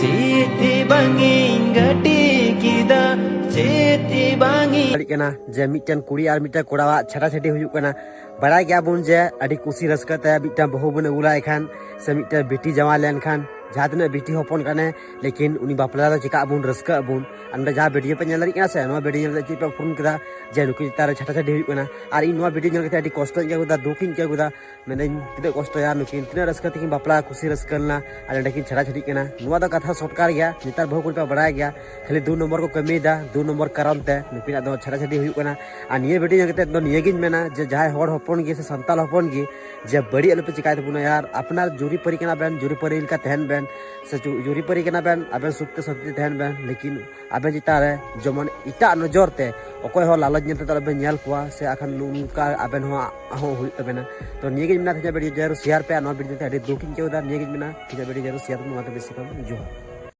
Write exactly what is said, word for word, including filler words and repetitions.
ᱪᱮᱫ ᱛᱮ ᱵᱟᱝᱤᱧ ᱜᱟᱛᱮ ᱠᱮᱫᱟ, ᱪᱮᱫ ᱛᱮ ᱵᱟᱝᱤᱧ ᱫᱟᱲᱮᱭᱟᱜ ᱠᱟᱱᱟ ᱡᱮ ᱢᱤᱫᱴᱮᱱ ᱠᱩᱲᱤ ᱟᱨ ᱢᱤᱫᱴᱮᱱ ᱠᱚᱲᱟᱣᱟᱜ ᱪᱷᱟᱴᱟᱪᱷᱟᱴᱤ ᱦᱩᱭᱩᱜ ᱠᱟᱱᱟ᱾ ᱵᱟᱲᱟᱭ ᱜᱮᱭᱟᱵᱚᱱ ᱡᱮ ᱟᱹᱰᱤ ᱠᱩᱥᱤ ᱨᱟᱹᱥᱠᱟᱹ ᱛᱮ ᱢᱤᱫᱴᱟᱝ ᱵᱟᱹᱦᱩ ᱵᱚᱱ ᱟᱹᱜᱩ ᱞᱟᱭ ᱠᱷᱟᱱ ᱥᱮ ᱢᱤᱫᱴᱟᱝ ᱵᱤᱴᱤ ᱡᱟᱶᱟᱭ ᱞᱮᱱᱠᱷᱟᱱ ᱡᱟᱦᱟᱸ ᱛᱤᱱᱟᱹᱜ ᱵᱤᱴᱤ ᱦᱚᱯᱚᱱ ᱠᱟᱱᱮ, ᱞᱮᱠᱤᱱ ᱩᱱᱤ ᱵᱟᱯᱞᱟ ᱨᱮ ᱪᱮᱠᱟᱜ ᱟᱵᱚᱱ, ᱨᱟᱹᱥᱠᱟᱹᱜ ᱟᱵᱚᱱ᱾ ᱟᱨ ᱱᱚᱰᱮ ᱡᱟᱦᱟᱸ ᱵᱷᱤᱰᱤᱭᱳ ᱯᱮ ᱧᱮᱞ ᱫᱟᱲᱮᱭᱟᱜ ᱠᱟᱱᱟ ᱥᱮ, ᱱᱚᱣᱟ ᱵᱷᱤᱰᱤᱭᱳ ᱧᱮᱞ ᱠᱟᱛᱮ ᱪᱮᱫ ᱯᱮ ᱩᱯᱨᱩᱢ ᱠᱮᱫᱟ ᱡᱮ ᱱᱩᱠᱤᱱ ᱪᱮᱛᱟᱱ ᱨᱮ ᱪᱷᱟᱴᱟᱪᱷᱟᱴᱤ ᱦᱩᱭᱩᱜ ᱠᱟᱱᱟ? ᱟᱨ ᱤᱧ ᱱᱚᱣᱟ ᱵᱷᱤᱰᱤᱭᱳ ᱧᱮᱞ ᱠᱟᱛᱮ ᱟᱹᱰᱤ ᱠᱚᱥᱴᱚᱧ ᱟᱹᱭᱠᱟᱹᱣ ᱠᱮᱫᱟ, ᱫᱩᱠᱤᱧ ᱟᱹᱭᱠᱟᱹᱣ ᱠᱮᱫᱟ᱾ ᱢᱮᱱᱫᱟᱹᱧ ᱛᱤᱱᱟᱹᱜ ᱠᱚᱥᱴᱚᱭᱟ, ᱱᱩᱠᱤᱱ ᱛᱤᱱᱟᱹᱜ ᱨᱟᱹᱥᱠᱟᱹ ᱛᱮᱠᱤᱱ ᱵᱟᱯᱞᱟ ᱠᱩᱥᱤ ᱨᱟᱹᱥᱠᱟᱹ ᱞᱮᱱᱟ ᱟᱨ ᱱᱚᱰᱮ ᱠᱤᱱ ᱪᱷᱟᱴᱟᱪᱷᱟᱴᱤᱜ ᱠᱟᱱᱟ᱾ ᱱᱚᱣᱟ ᱫᱚ ᱠᱟᱛᱷᱟ ᱥᱚᱴᱠᱟᱨ ᱜᱮᱭᱟ, ᱱᱮᱛᱟᱨ ᱵᱟᱹᱦᱩ ᱠᱩᱲᱤ ᱯᱮ ᱵᱟᱲᱟᱭ ᱜᱮᱭᱟ, ᱠᱷᱟᱹᱞᱤ ᱫᱩ ᱱᱚᱢᱵᱚᱨ ᱠᱚ ᱠᱟᱹᱢᱤᱭᱮᱫᱟ, ᱫᱩ ᱱᱚᱢᱵᱚᱨ ᱠᱟᱨᱚᱱ ᱛᱮ ᱱᱩᱠᱤᱱᱟᱜ ᱫᱚ ᱪᱷᱟᱴᱟᱪᱷᱟᱴᱤ ᱦᱩᱭᱩᱜ ᱠᱟᱱᱟ᱾ ᱟᱨ ᱱᱤᱭᱟᱹ ᱵᱷᱤᱰᱤᱭᱳ ᱧᱮᱞ ᱠᱟᱛᱮ ᱫᱚ ᱱᱤᱭᱟᱹᱜᱤᱧ ᱢᱮᱱᱟ ᱡᱮ ᱡᱟᱦᱟᱸᱭ ᱦᱚᱲ ᱦᱚᱯᱚᱱ ᱜᱮ ᱥᱮ ᱥᱟᱱᱛᱟᱲ ᱦᱚᱯᱚᱱ ᱜᱮ ᱡᱮ ᱵᱟᱹᱲᱤᱡ ᱟᱞᱚᱯᱮ ᱪᱤᱠᱟᱭ ᱛᱟᱵᱚᱱᱟ ᱭᱟᱨ᱾ ᱟᱯᱱᱟᱨ ᱡᱩᱨᱤᱯᱟᱹᱨᱤ ᱠᱟᱱᱟ ᱵᱮᱱ, ᱡᱩᱨᱤᱯᱟᱹᱨᱤ ᱞᱮᱠᱟ ᱛᱟᱦᱮᱱ ᱵᱮᱱ, ᱥᱮ ᱡᱩ- ᱡᱩᱨᱤᱯᱟᱹᱨᱤ ᱠᱟᱱᱟ ᱵᱮᱱ, ᱟᱵᱮᱱ ᱥᱩᱠ ᱛᱮ ᱥᱟᱱᱛᱤ ᱛᱮ ᱛᱟᱦᱮᱱ ᱵᱮᱱ, ᱞᱮᱠᱤᱱ ᱟᱵᱮᱱ ᱪᱮᱛᱟᱱ ᱨᱮ ᱡᱮᱢᱚᱱ ᱮᱴᱟᱜ ᱱᱚᱡᱚᱨ ᱛᱮ ᱚᱠᱚᱭ ᱦᱚᱸ ᱞᱟᱞᱚᱪ ᱧᱮᱞ ᱛᱮᱫᱚ ᱟᱞᱚᱵᱮᱱ ᱧᱮᱞ ᱠᱚᱣᱟ, ᱥᱮ ᱟᱠᱷᱟᱱ ᱱᱚᱝᱠᱟ ᱟᱵᱮᱱ ᱦᱚᱸ ᱦᱚᱸ ᱦᱩᱭᱩᱜ ᱛᱟᱵᱮᱱᱟ᱾ ᱛᱚ ᱱᱤᱭᱟᱹᱜᱤᱧ ᱢᱮᱱᱟ, ᱛᱮᱦᱮᱧᱟᱜ ᱵᱷᱤᱰᱤᱭᱳ ᱡᱟᱹᱨᱩᱲ ᱥᱮᱭᱟᱨ ᱯᱮ, ᱟᱨ ᱱᱚᱣᱟ ᱵᱷᱤᱰᱤᱭᱳ ᱛᱮ ᱟᱹᱰᱤ ᱫᱩᱠᱤᱧ ᱟᱹᱭᱠᱟᱹᱣ ᱮᱫᱟ᱾ ᱱᱤᱭᱟᱹᱜᱤᱧ ᱢᱮᱱᱟ, ᱛᱮᱦᱮᱧᱟᱜ ᱵᱷᱤᱰᱤᱭᱳ ᱡᱟᱹᱨᱩᱲ ᱥᱮᱭᱟᱨ ᱛᱟᱵᱚᱱ, ᱢᱟ ᱛᱚᱵᱮ ᱥᱮᱠᱚᱢ ᱡᱚᱦᱟᱨ᱾